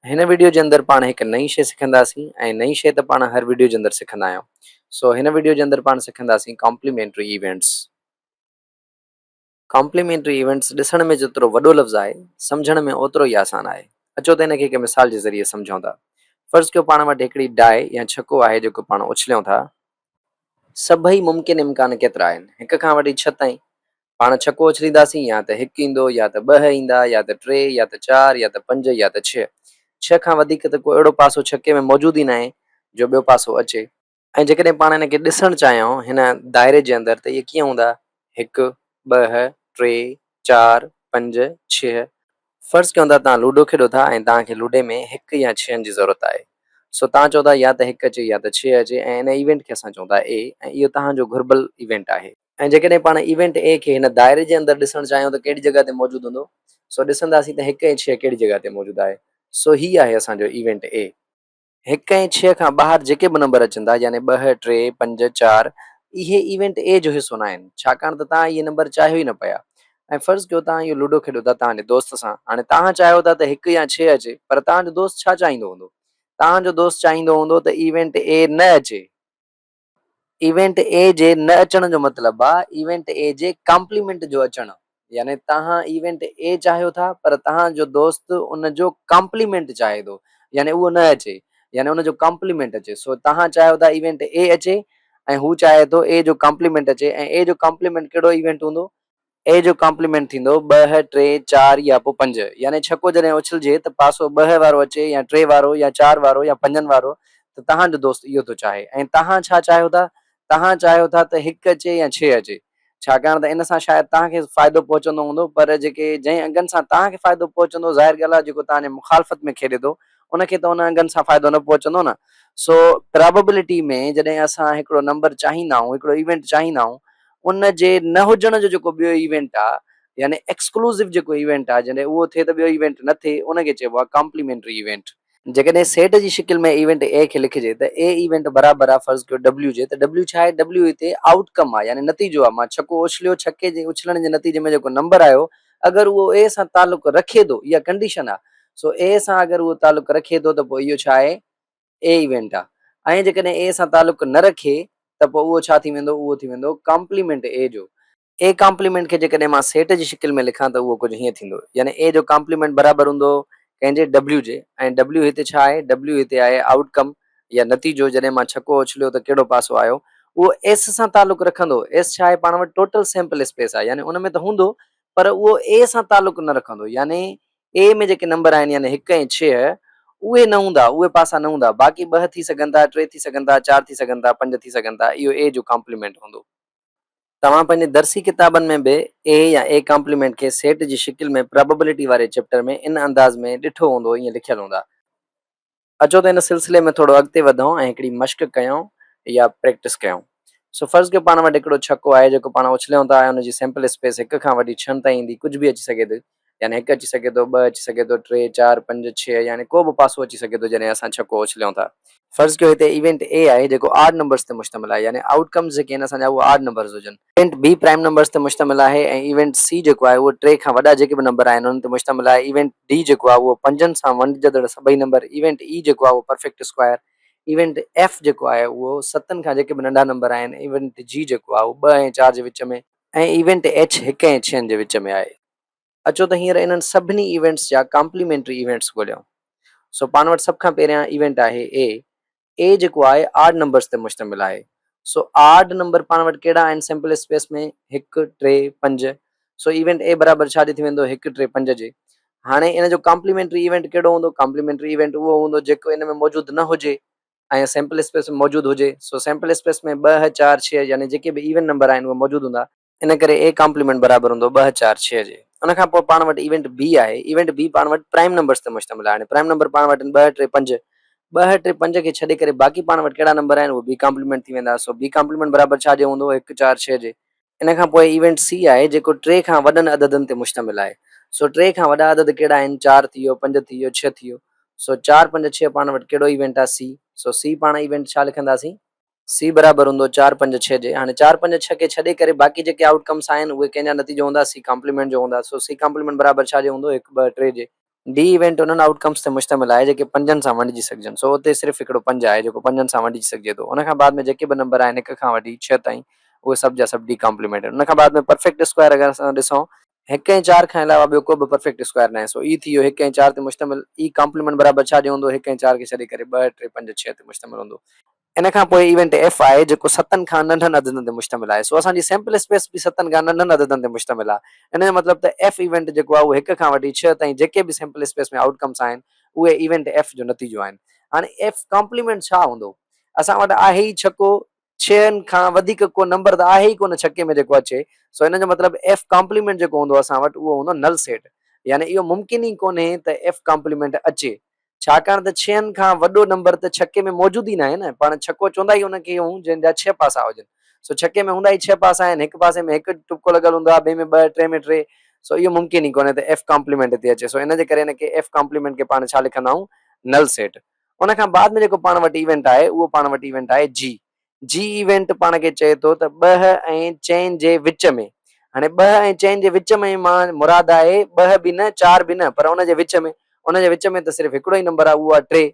هن وڊيو جي اندر پاڻ هڪ نئين شيء سکنداسين ۽ نئين شيء ته پاڻ هر وڊيو جي اندر سکندا آهيون. سو هن وڊيو جي اندر پاڻ سکنداسين ڪامپليمينٽري ايونٽس. ڪامپليمينٽري ايونٽس ڏسڻ ۾ جيترو وڏو لفظ آهي، سمجهڻ ۾ اوترو ئي آسان آهي. اچو ته ان کي هڪ مثال جي ذريعي سمجهون ٿا. فرض ڪيو پاڻ وٽ هڪڙي ڊاء يا ڇڪو آهي جيڪو پاڻ اڇليون ٿا. سڀئي ممڪن امڪان ڪيترا آهن؟ هڪ کان وٺي ڇهه تائين. پاڻ ڇڪو اڇلينداسين يا ته هڪ ايندو يا ته ٻه ايندا يا ته ٽي يا ته چار يا ته پنج يا ته ڇهه. ڇهه کان وڌيڪ ته ڪو اهڙو پاسو ڇڪي ۾ موجود ئي ناهي جو ٻيو پاسو اچي. ۽ جيڪڏهن پاڻ هن کي ڏسڻ چاهيون هن دائري جي اندر ته اهي ڪيئن هوندا؟ هڪ، ٻه، ٽي، چار، پنج، ڇهه. فرض ڪيون ٿا توهان لوڊو کيڏو ٿا ۽ توهان کي لوڊي ۾ هڪ يا ڇهن جي ضرورت آهي. سو توهان چئو ٿا يا ته هڪ اچي يا ته ڇهه اچي ۽ ان ايونٽ کي اسان چئون ٿا اي ۽ اهو توهان جو گهربل ايونٽ آهي. ۽ جيڪڏهن پاڻ ايونٽ اي کي هن دائري جي اندر ڏسڻ چاهيون ته ڪهڙي جڳهه تي موجود هوندو؟ سو ڏسنداسين ته هڪ ۽ ڇهه ڪهڙي جڳهه تي موجود آهي. سو هي آهي اسان جو ايونٽ اي. هڪ ۽ ڇهه کان ٻاهر جيڪي به نمبر اچن ٿا يعني ٻه، ٽي، پنج، چار اهي ايونٽ اي جو حصو ناهن ڇاڪاڻ ته توهان اهي نمبر چاهيو ئي نه پيا. ۽ فرض ڪيو توهان اهو لوڊو کيڏو ٿا توهان جي دوست سان هاڻي توهان چاهيو ٿا ته هڪ يا ڇهه اچي پر توهان جو دوست ڇا چاهيندو هوندو؟ توهان جو دوست چاهيندو هوندو ته ايونٽ اي نه اچي. ايونٽ اي جي نه اچڻ جو مطلب آ ايونٽ اي جي ڪامپليمينٽ جو اچڻ يعني توهان ايونٽ اي چاهيو ٿا پر توهان جو دوست ان جو ڪامپليمينٽ چاهي ٿو يعني اهو نه اچي يعني ان جو ڪامپليمينٽ اچي سو توهان چاهيو ٿا ايونٽ اي اچي ۽ هو چاهي ٿو اي جو ڪامپليمينٽ اچي ۽ اي جو ڪامپليمينٽ ڪهڙو ايونٽ هوندو اي جو ڪامپليمينٽ ٿيندو ٻه، ٽي، چار يا پوء پنج. يعني ڇڪو جڏهن اڇلجي ته پاسو ٻه وارو اچي يا ٽي وارو يا چار وارو يا پنجن وارو ته توهان جو دوست اهو ٿو چاهي ۽ توهان ڇا چاهيو ٿا؟ توهان چاهيو ٿا ته هڪ اچي يا ڇهه اچي. ڇاڪاڻ ته ان سان شايد توهان کي فائدو پهچندو هوندو پر جيڪي جنهن انگن سان توهان کي فائدو پهچندو ظاهر ڳالهه آهي جيڪو توهان جي مخالفت ۾ کيڏي ٿو ان کي ته ان انگن سان فائدو نه پهچندو نه. سو پراببلٽي ۾ جڏهن اسان هڪڙو نمبر چاهيندا آهيون هڪڙو ايونٽ چاهيندا آهيون ان جي نه هجڻ جو جيڪو ٻيو ايونٽ آ يعني ايڪسڪلوزو جيڪو ايونٽ آ جڏهن اهو ٿئي ته ٻيو ايونٽ نه ٿئي ان کي چئبو آ ڪامپليمينٽري ايونٽ. جيڪڏهن سيٽ جي شڪل ۾ ايونٽ اي کي لکجي ته اي ايونٽ برابر آ فرض ڪيو ڊبليو جي ته ڊبليو ڇا آهي ڊبليو هتي آئوٽ ڪم آ يعني نتيجو آ مان ڇڪو اڇليو ڇڪي جي اڇلڻ جي نتيجي ۾ جيڪو نمبر آيو اگر اهو اي سان تعلق رکي ٿو اها ڪنڊيشن آ سو اي سان اگر اهو تعلق رکي ٿو ته پوء اهو ڇا آهي اي ايونٽ آ ۽ جيڪڏهن اي سان تعلق نه رکي ته پوء اهو ڇا ٿي ويندو اهو ٿي ويندو ڪامپليمينٽ اي جو. اي ڪامپليمينٽ کي جيڪڏهن مان سيٽ جي شڪل ۾ لکان ته اهو ڪجهه هيئن ٿيندو يعني اي جو ڪامپليمينٽ برابر هوندو ڪنهن جي ڊبليو جي ۽ ڊبليو هتي ڇا آهي ڊبليو هتي آهي آئوٽ ڪم يا نتيجو جڏهن مان ڇڪو اڇليو ته ڪهڙو پاسو آيو اهو ايس سان تعلق رکندو ايس ڇا آهي پاڻ وٽ ٽوٽل سيمپل اسپيس آهي يعني ان ۾ ته هوندو پر اهو اي سان تعلق نه رکندو يعني اي ۾ جيڪي نمبر آهن يعني هڪ ۽ ڇهه اهي نه هوندا، اهي پاسا نه هوندا، باقي ٻه ٿي سگهن ٿا، ٽي ٿي سگهن ٿا، چار ٿي سگهن ٿا، پنج ٿي سگهن ٿا، اهو اي جو ڪامپليمينٽ هوندو. توهان پنهنجي درسي ڪتابن ۾ به اي يا اي ڪامپليمينٽ کي سيٽ جي شڪل ۾ پراببلٽي واري چيپٽر ۾ ان انداز ۾ ڏٺو هوندو ائين لکيل هوندا. اچو ته ان سلسلي ۾ ٿورو اڳتي وڌون ۽ هڪڙي مشق ڪيون يا پريڪٽس ڪيون. سو فرض ڪيو پاڻ وٽ هڪڙو ڇڪو آهي جيڪو پاڻ اڇليون ٿا ۽ ان جي سيمپل اسپيس هڪ کان وٺي ڇهن تائين ايندي ڪجهه به اچي سگهي ٿي يعني هڪ اچي سگهي ٿو ٻه اچي سگهي ٿو ٽي چار پنج ڇهه يعني ڪو به پاسو اچي سگهي ٿو جڏهن اسان ڇڪو اڇليون ٿا. فرض ڪيو هتي ايونٽ اي آهي جيڪو آڊ نمبرز تي مشتمل آهي يعني آئوٽ ڪمز جيڪي آهن اسان جا اهي آڊ نمبرز هجن. ايونٽ بي پرائم نمبرز تي مشتمل آهي ۽ ايونٽ سي جيڪو آهي اهو ٽي کان وڏا جيڪي به نمبر آهن انهن تي مشتمل آهي ايونٽ ڊي جيڪو آهي اهو پنجن سان ونڊجندڙ سڀئي نمبر ايونٽ اي جيڪو آهي اهو پرفيڪٽ اسڪوائر ايونٽ ايف جيڪو آهي اهو ستن کان جيڪي به ننڍا نمبر آهن ايونٽ جي جيڪو آهي اهو ٻه ۽ چار جي وچ ۾ ۽ ايونٽ ايڇ هڪ ۽ ڇهن جي وچ ۾ آهي. اچو ته هينئر انهن سڀني ايونٽس جا ڪامپليمينٽري ايونٽس ڳوليون. سو پاڻ وٽ سڀ کان پهريان ايونٽ آهي اي. اي جيڪو آهي آڊ نمبرز تي مشتمل آهي. سو آڊ نمبر پاڻ وٽ ڪهڙا آهن سيمپل اسپيس ۾ هڪ، ٽي، پنج. سو ايونٽ اي برابر ڇا جي ٿي ويندو هڪ، ٽي، پنج جي. هاڻي ان جو ڪامپليمينٽري ايونٽ ڪهڙو هوندو؟ ڪامپليمينٽري ايونٽ اهو هوندو جيڪو ان ۾ موجود نه هجي ۽ سيمپل اسپيس ۾ موجود هجي. سو سيمپل اسپيس ۾ ٻه، چار، ڇهه يعني جيڪي به ايون نمبر آهن اهي موجود هوندا. ان ڪري اي ڪامپليمينٽ برابر هوندو ٻه چار ڇهه جي. ان کان پوء پاڻ وٽ ايونٽ بي آهي. ايونٽ بي پاڻ وٽ پرائم نمبرز تي مشتمل آهي. هاڻي پرائم نمبر پاڻ وٽ آهن ٻه ٽي پنج. ٻه ٽي پنج کي ڇڏي ڪري باقي پاڻ وٽ ڪهڙا نمبر آهن اهي بي ڪامپليمينٽ ٿي ويندا. سو بي ڪامپليمينٽ برابر ڇا جي هوندو هڪ چار ڇهه جي. ان کان پوء ايونٽ سي آهي جيڪو ٽي کان وڏن عددن تي مشتمل آهي. سو ٽي کان وڏا عدد ڪهڙا آهن چار ٿي ويو پنج ٿي ويو ڇهه ٿي ويو. سو چار پنج ڇهه پاڻ وٽ ڪهڙو ايونٽ آهي سي. سو سي پاڻ ايونٽ ڇا لکنداسين؟ سي برابر هوندو چار پنج ڇهه جي. هاڻي چار پنج ڇهه کي ڇڏي ڪري باقي جيڪي آئوٽ ڪمس آهن اهي ڪنهن جا نتيجو هوندا سي ڪامپليمينٽ جو هوندا سو سي ڪامپليمينٽ برابر ڇا جي هوندو هڪ ٻه ٽي جي. ڊي ايونٽ انهن آئوٽ ڪمز تي مشتمل آهي جيڪي پنجن سان ونڊجي سگهجن. سو اتي صرف هڪڙو پنج آهي جيڪو پنجن سان ونڊجي سگهجي ٿو. ان کان بعد ۾ جيڪي به نمبر آهن هڪ کان وٺي ڇهه تائين اهي سڀ جا سڀ ڊي ڪامپليمينٽ آهن. ان کان بعد ۾ پرفيڪٽ اسڪوائر اگر اسان ڏسون. هڪ ۽ چار کان علاوه ٻيو ڪو به پرفيڪٽ اسڪوائر ناهي. سو اي ٿي ويو هڪ ۽ چار تي مشتمل. اي ڪامپليمينٽ برابر ڇا جي هوندو؟ هڪ ۽ چار کي ڇڏي ڪري ٻه، ٽي، پنج، ڇهه تي مشتمل هوندو. ان کان پوء ايونٽ ايف آهي جيڪو ستن کان ننڍن عددن تي مشتمل آهي. سو اسان جي سيمپل اسپيس به ستن کان ننڍن عددن تي مشتمل آهي. ان جو مطلب ته ايف ايونٽ جيڪو آهي اهو هڪ کان وٺي ڇهه تائين جيڪي به سيمپل اسپيس ۾ آئوٽ ڪمس آهن اهي ايونٽ ايف جو نتيجو آهن. هاڻي ايف ڪامپليمينٽ ڇا هوندو؟ اسان وٽ آهي ئي ڇڪو، ڇهن کان وڌيڪ ڪو نمبر ته آهي ئي ڪونه ڇڪي ۾ جيڪو اچي. سو ان جو مطلب ايف ڪامپليمينٽ جيڪو هوندو اسان وٽ اهو هوندو نل سيٽ. يعني اهو ممڪن ئي ڪونهي ته ايف ڪامپليمينٽ اچي. ڇاڪاڻ ته ڇهن کان وڏو نمبر ته ڇڪي ۾ موجود ئي ناهي نه. پاڻ ڇڪو چوندا ئي ان کي آهيون جنهن جا ڇهه پاسا هجن. سو ڇڪي ۾ هوندا ئي ڇهه پاسا آهن. هڪ پاسي ۾ هڪ ٽپڪو لڳل هوندو آهي، ٻئي ۾ ٻه، ٽئين ۾ ٽي. سو اهو ممڪن ئي ڪونهي ته ايف ڪامپليمينٽ هتي اچي. سو ان جي ڪري ان کي ايف ڪامپليمينٽ کي پاڻ ڇا لکندا آهيون؟ نل سيٽ. ان کان بعد ۾ جيڪو پاڻ وٽ ايونٽ آهي اهو پاڻ وٽ ايونٽ آهي جي. جي ايونٽ پاڻ کي چئي ٿو ته ٻه ۽ چئن جي وچ ۾، هاڻي ٻه ۽ چئن جي وچ ۾ مان مراد آهي ٻه به نه چار به نه پر ان جي وچ ۾، ان جي وچ ۾ ته صرف هڪڙو ئي نمبر آهي اهو آهي ٽي،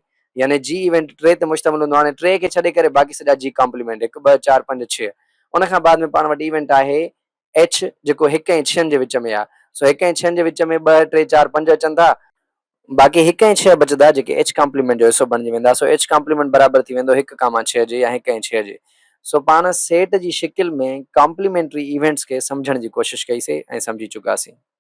يعني جي ايونٽ ٽي تي مشتمل هوندو هاڻي ٽي کي ڇڏي ڪري باقي سڄا جي ڪامپليمينٽ هڪ ٻه چار پنج ڇهه. ان کان بعد ۾ پاڻ وٽ ايونٽ آهي ايڇ جيڪو هڪ ۽ ڇهن جي وچ ۾ آهي سو هڪ ۽ ڇهن جي وچ ۾ ٻه ٽي چار پنج اچن ٿا. باقي هڪ ۽ ڇهه بچندا جيڪي ايڇ ڪامپليمينٽ جو حصو بڻجي ويندا سو ايڇ ڪامپليمينٽ برابر ٿي ويندو هڪ ڪاما ڇهه جي يا هڪ ۽ ڇهه جي. سو پاڻ سيٽ جي شڪل ۾ ڪامپليمينٽري ايونٽس کي سمجهڻ جي ڪوشش ڪئي سي ۽ سمجهي چڪاسين.